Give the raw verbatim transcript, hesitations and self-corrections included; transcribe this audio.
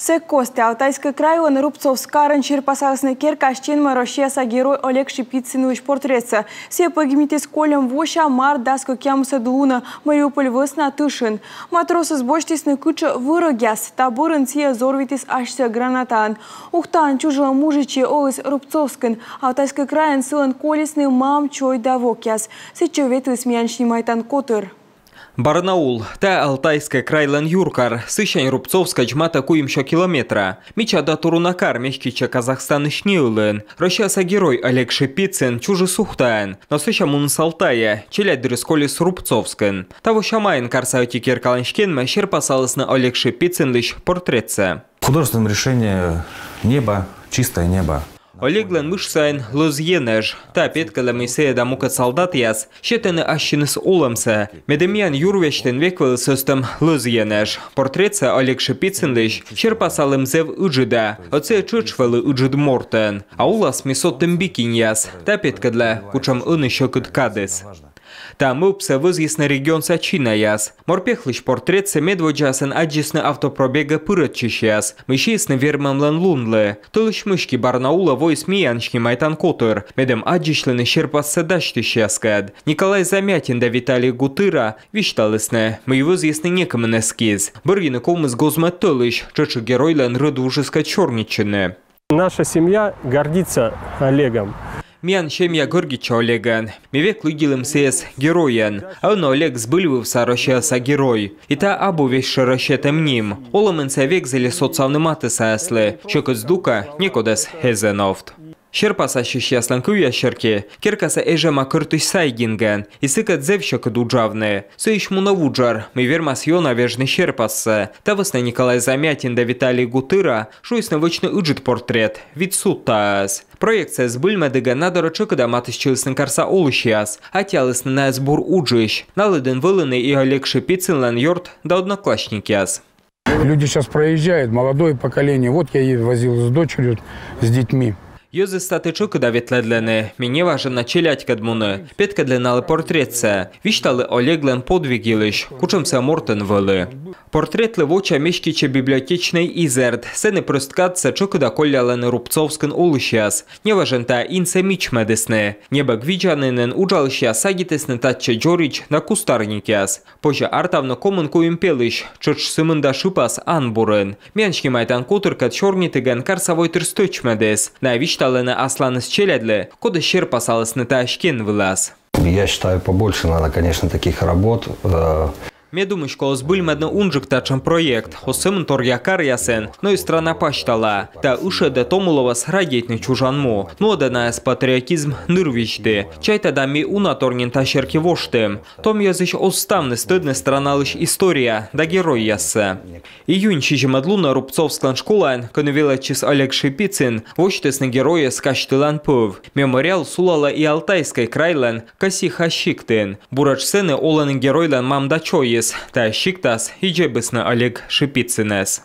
Сэк кості Алтайскӧй крайлӧн Рубцовск карын серпасалісны керка стенмӧ Россияса Герой Олег Шипицынлысь портретсӧ. Сійӧ погибнитіс кольӧм вося март дас кӧкъямысӧд лунӧ Мариуполь вӧсна тышын. Матросӧс босьтісны кытшӧ вӧрӧгъяс, та бӧрын сійӧ взорвитіс асьсӧ гранатаӧн. Ухтаын чужлӧм мужичӧй оліс Рубцовскын, Алтайскӧй крайын сылӧн колисны мам, чой да вокъяс. Сэтчӧ ветліс миян снимайтан котыр. Барнаул — тайӧ Алтайскӧй крайлӧн юркар, сысянь Рубцовскӧдз матӧ куимсё километра. Мича да туруна кар меститчӧ Казахстанысь неылын. Россияса Герой Олег Шипицын чужис Ухтаын, но сэсся муніс Алтайӧ, челядьдырйыс колис Рубцовскын. Тавося майын карса ӧти керкалӧн стенмӧ серпасалісны Олег Шипицынлысь портретсӧ. Художественное решение — небо, чистое небо. Олеглӧн мыш сайын лӧз енэж. Та петкӧдлӧ, мый сійӧ да мукӧд салдатъяс сетӧны ассьыныс олӧмсӧ. Медым миян юр вестын век вӧлі сӧстӧм лӧз енэж. Портретсӧ Олег Шипицынлысь серпасалім зэв ыджыда. Ӧд сійӧ тшӧтш вӧлі ыджыд мортӧн. А улас ми содтім би киньяс. Та петкӧдлӧ, кутшӧм ӧні сьӧкыд кадыс. Та мӧвпсӧ вӧзйисны регионса чинаяс. Морпехлысь портретсӧ медводдзаысь аддзисны автопробегӧ пырӧдчысьяс, мый сиисны Вермӧмлӧн лунлы. Тӧлысь мысти Барнаулӧ воис миян снимайтан котыр, медым аддзысьлыны серпассӧ дасьтысьяскӧд. Николай Замятин да Виталий Гутыра висьталісны, мый вӧзйисны некымын эскиз. Бӧрйыны ковмис гоз-мӧд тӧлысь, тшӧтш и геройлӧн рӧдвужыскӧд сёрнитчыны. Наша семья гордится Олегом. Миян семья гордитчӧ Олегӧн. Ми век лыддьылім сійӧс геройӧн. А ӧні Олег збыльвывса Россияса Герой. И та абу весьшӧрӧ сетӧм ним. Олӧмын сійӧ век зілис отсавны матыссаяслы. Сьӧкыд здукӧ некодӧс эз эновт. Серпасасьысьяслӧн кывъяс серти, керкасӧ эжӧма кӧртысь сайдингӧн, и сыкӧд зэв сьӧкыд уджавны. Сыысь мунӧ вуджӧр, мый вермас ёна вежны серпассӧ. Та вӧсна Николай Замятин да Виталий Гутыра шуисны вӧчны ыджыд портрет, вит судтаӧс. Проектсӧ збыльмӧдігӧн на дорӧ тшӧкыда матыстчылісны карса олысьяс, аттьӧалісны найӧс бур уджысь. На лыдын вӧліны и Олег Шипицынлӧн ёрт да одноклассникъяс. Люди сейчас проезжают, молодое поколение. Вот я и возил с дочерью, с детьми. Йӧзыс таті тшӧкыда ветлӧдлӧны, ме неважӧн на челядькӧд муні, петкӧдлі налы портретсӧ, висьталі Олеглӧн подвиг йылысь, кутшӧм сійӧ мортӧн вӧлі. Портретлы воча меститчӧ библиотечнӧй изэрд, сэні прӧст кадсӧ тшӧкыда коллялӧны Рубцовскын олысьяс. Неважӧн та инсӧ мичмӧдісны. Небӧг видзанінын уджалысьяс садитісны татчӧ дзоридз да кустарникъяс. Позьӧ артавны комын куим пелысь, тшӧтш сы мында шыпас анбурын. Миян снимайтан котыркӧд сёрнитігӧн карса войтыр стӧчмӧдіс. Найӧ висьталӧны асланыс челядьлы, кодӧс серпасалісны та стен вылас. Я считаю, побольше надо, конечно, таких работ. Э, Ме думысь, колӧ збыльмӧдны унджык татшӧм проект. Оз сӧмын торъя каръясын, но и страна пасьтала. Та ышӧдӧ томуловӧс радейтны чужан му. Нуӧдӧ найӧс патриотизм нырвизьті. Чайта да, ми уна тор нин та серти воштім. Том йӧзысь оз ставныс тӧдны страналысь история да геройяссӧ. Июнь сизимӧд лунӧ Рубцовсклӧн школаын, кӧні велӧдчис Олег Шипицын, восьтісны геройӧс казьтылан пӧв. Мемориал сулалӧ и Алтайскӧй крайлӧн Косиха сиктын. Буретш сэні олӧны геройлӧн мам да чойыс. Та сиктас и дзебисны Олег Шипицынӧс.